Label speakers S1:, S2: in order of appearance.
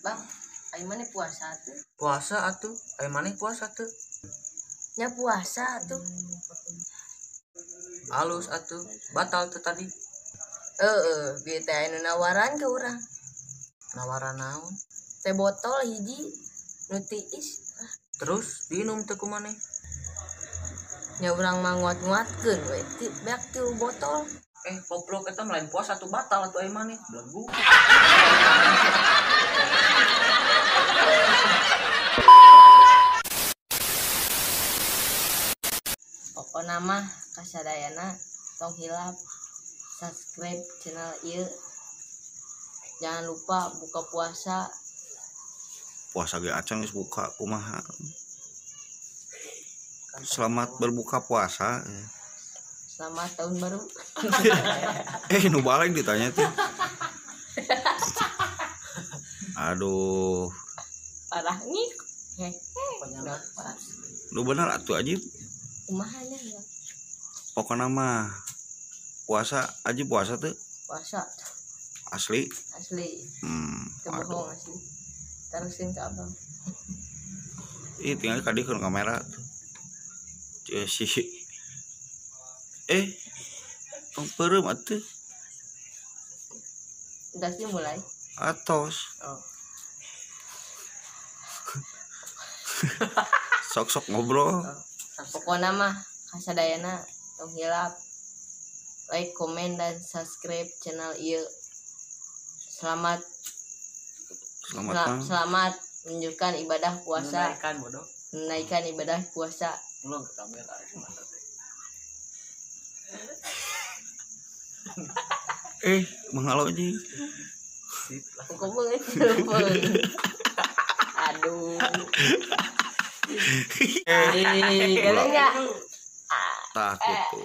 S1: Bang, ayo mana puasa tuh?
S2: Puasa atuh, ayo mana puasa tuh?
S1: Nya puasa tuh.
S2: Alus atuh, batal tuh tadi.
S1: Bieu teh anu nawaran ke urang.
S2: Nawaran naon?
S1: Teh botol hiji nu tiis.
S2: Terus diinum teh ku maneh?
S1: Nya urang mah nguat-nguatkeun we ti beak tilu botol.
S2: Goblok eta mah lain puasa tuh, batal atuh ayo maneh, belegu.
S1: Pokona mah kasadayana tong hilap subscribe channel ieu. Jangan lupa buka puasa.
S3: Puasa ge acan geus buka kumaha. Selamat berbuka puasa.
S1: Selamat tahun baru.
S3: Nu balik ditanya tuh. Aduh.
S1: Parah nih.
S3: Lu bener atuh Ajib.
S1: Kumaha nya ya?
S3: Pokona mah puasa, Ajib puasa tuh.
S1: Puasa.
S3: Asli?
S1: Asli. Bohong asli. Terusin ke abang.
S3: Ih, tinggal kadi ke kamera tuh. Si. Tong peureum atuh.
S1: Udah sih mulai.
S3: Atos.
S1: Oh.
S3: Sok-sok ngobrol.
S1: Oh. Pokoknya mah kasadayana tong hilap like, komen, dan subscribe channel ieu. Selamat selamat menunjukkan ibadah puasa. Menaikkan ibadah puasa.
S2: Belum ke kamera gimana teh?
S3: Mangalo ji.
S2: Sip lah.
S1: Aduh. Kalian enggak?
S3: Tah gitu.